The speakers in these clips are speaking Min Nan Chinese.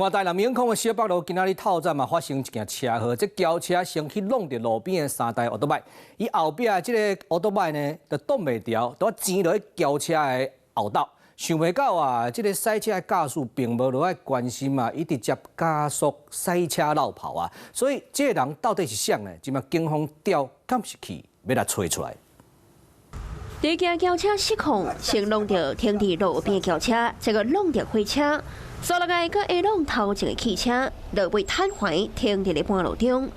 看台南永康的小北路，今仔日透早嘛發生一件車禍，這轎車先去挵著路邊的三台歐多擺，伊後壁的這个歐多擺呢，就擋袂牢，都跣落去轎車的後斗。想袂到啊，這个賽車的駕駛並無落來關心啊，伊直接加速賽車落跑啊，所以這个人到底是誰呢？這馬警方調監視器欲來揣出來。第一架轎車失控，先挵著停佇路邊轎車，再閣挵著貨車，煞落來閣會挵頭前的汽車，落尾癱瘓停佇咧半路中。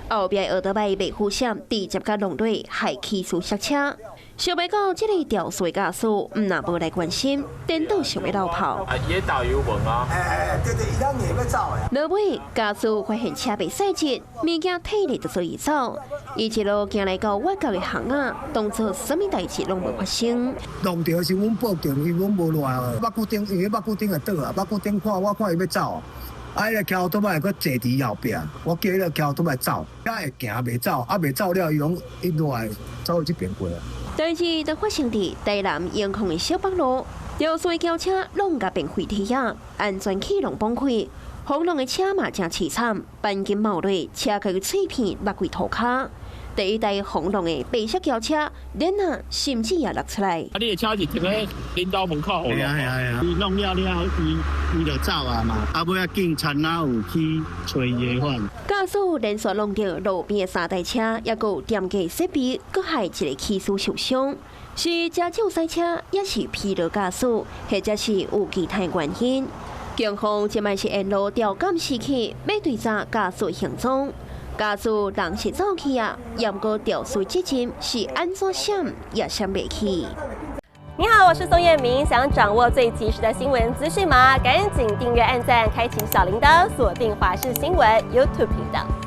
後壁歐多擺袂負險，直接共挵落，害起事剎車。想袂到這个肇事駕駛，毋但無來關心，顛倒想欲落跑。啊，伊導油門啊！哎，對對，伊當硬欲走的。落尾駕駛發現車袂使擠，物件退咧就隨伊走。伊一路行來到外國的巷仔，當作啥物代誌攏無發生。弄著時阮報警，伊阮無賴，目睭頂，伊目睭頂會倒啊，目睭頂看，我看伊欲走。啊，彼个騎歐多擺閣坐佇後壁，我叫彼个騎歐多擺走，才會行袂走，啊袂走了，伊攏一落來走這邊過來。代誌就發生佇台南永康的小北路，肇事轎車挵共變廢鐵仔，安全氣囊崩潰，轟隆的車嘛誠淒慘，鈑金冒落，車殼碎片落規塗跤。第一台轟隆的白色轎車，鏈仔甚至也落出來。啊，你的車是停咧恁兜門口？係啊係啊係啊！伊弄了了後，伊就走啊嘛。啊，尾仔警察哪有去揣伊款？駕駛連續挵著路邊的三台車，抑閣有店家設備，閣害一个騎士受傷。是食酒賽車，抑是疲勞駕駛，或者是有其他原因？警方這擺是沿路調監視器，欲追查駕駛行蹤。駕駛人是走去啊，毋過肇事責任是按怎閃也閃袂去。你好，我是宋燕明，想掌握最及時的新聞資訊嗎？趕緊訂閱、按讚、開啟小鈴鐺，鎖定華視新聞 YouTube 頻道。